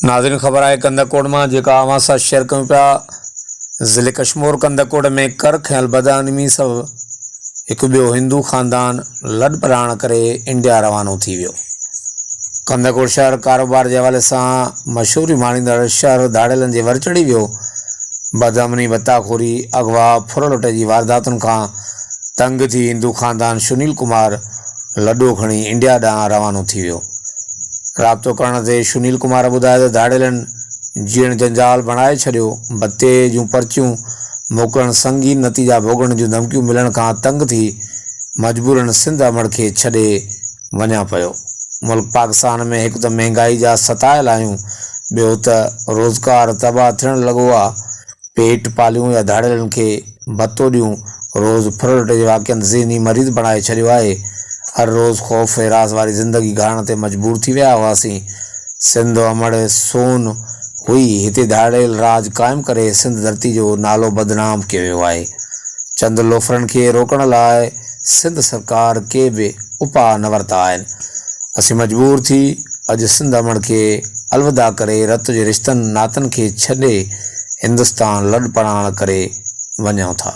ناظرين خبر آهي ڪنڌڪوٽ مان جيڪا اوهان سان شيئر ڪيون پيا ضلعي ڪشمور ڪنڌڪوٽ ۾ ڪر کنيل بدامني سبب هڪ ٻيو هندو خاندان لڏ پلاڻ ڪري انڊيا روانو ٿي ويو ڪنڌڪوٽ شهر ڪاروبار جي حوالي سان مشهوري ماڻيندڙ شهر ڌاڙيلن جي ور چڙهي ويو بدامني ڀتاخوري اغوا ڦر لٽ جي وارداتن کان تنگ ٿي هندو خاندان سنيل ڪمار لڏو کڻي انڊيا ڏانهن روانو ٿي ويو. رابطو ڪرڻ تي سنيل ڪمار ٻڌايو ته ڌاڙيلن جيئڻ جنجال بڻائي ڇڏيو، ڀتي جون پرچيون موڪلڻ، سنگين نتيجا ڀوڳڻ جون ڌمڪيون ملڻ کان تنگ ٿي مجبورن سنڌ امڙ کي ڇڏي وڃان پيو. ملڪ پاڪستان ۾ هڪ ته مهنگائي جا ستايل آهيون، ٻيو ته روزگار تباهه ٿيڻ لڳو آ، پيٽ پاليون يا ڌاڙيلن کي ڀتو ڏيون، روز ڦر لٽ جي واقعن ذهني مريض بڻائي ڇڏيو آهي. هر روز خوف هراس واري زندگي گهارڻ تي مجبور ٿي ويا هئاسين. سنڌ امڙ سون هئي، هتي ڌاڙيل راڄ قائم ڪري سنڌ ڌرتي جو نالو بدنام ڪيو ويو آهي. چند لوفرن کي روڪڻ لاء سنڌ سرڪار ڪي به اپاء نه ورتا آهن. اسين مجبور ٿي اڄ سنڌ امڙ کي الوداع ڪري رت جي رشتن ناتن کي ڇڏي هندستان لڏ پلاڻ ڪري وڃون ٿا.